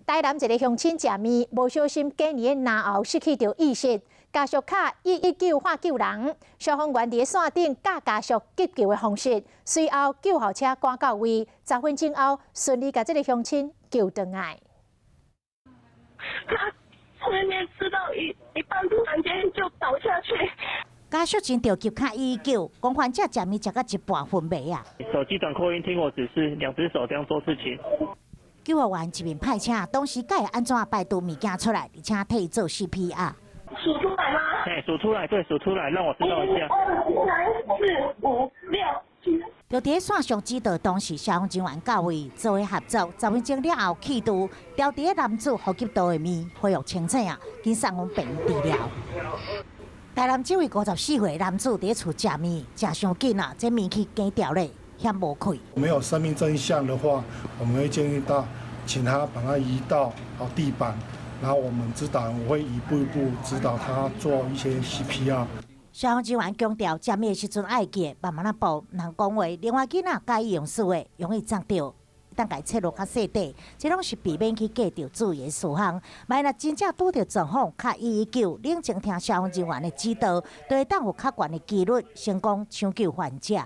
台南一个鄉親食麵，無小心今年的嚨喉失去著意識，家屬敲119喊救人，消防員佇線頂教家屬急救的方式，隨後救護車趕到位，10分鐘後順利共這个鄉親救轉來。他外面吃到一半，突然間就倒下去。家屬真著急敲119，講患者食麵食到一半昏迷啊！手機轉擴音，聽我指示，兩隻手這樣做事情。救護員一面派車，同時教伊按怎排除物件出來，而且替伊做 CPR。數出來嗎？嘿，數出來，對，數出來，讓我知道一下。二、三、四、五、六、七。就佇線上指導，當時消防人員到位做伙合作，10分鐘了後氣度，調佇男子呼吸道的麵恢復清醒啊，緊送往病院治療。台南這位54歲男子佇厝食麵，食傷緊啊，這麵去羹掉咧，險無氣。沒有生命徵象的話，我們會建議到請他把他移到好地板，然後我們指導我會一步一步指導他做一些 CPR。消防人員強調，食麵的時陣愛記慢慢仔步，毋通講話。另外，囡仔佮意用手的，容易撞著，當共切落較細塊，這攏是避免去過著注意的事項。萬一若真正拄著狀況，敲119，冷靜聽消防人員的指導，就會當有較懸的幾率成功搶救患者。